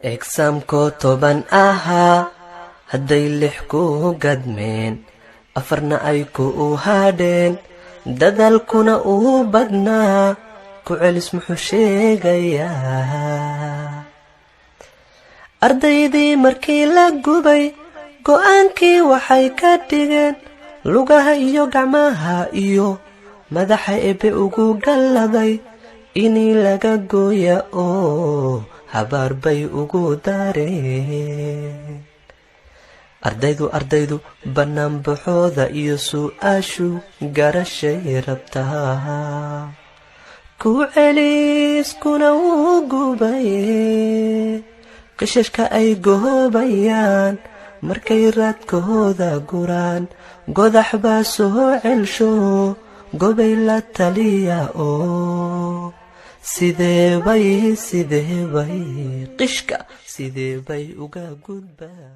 Examkoo 10 ahaa hadday 6 ku gadmeen, 4na ay ku hadheen, dadaalkuna uu badnaa, ku celis muxuu sheegayaa? Ardaydii markii la gubay, go'aankii waxay ka dhigeen lugaha iyo gacmaha iyo madaxa Ebbe ugu galladay inii laga gooya oo habaar bay ugu dareen. Ardaydu bannaanbaxooda iyo su'aashu garashay rabtaa, ku celiskuna wuu gubaye. Qishashka ay goobayaan markay raadkooda guraan, godax baa soo celsho gobay la taliya oo sideebay qishka sideebay uga gudbaa?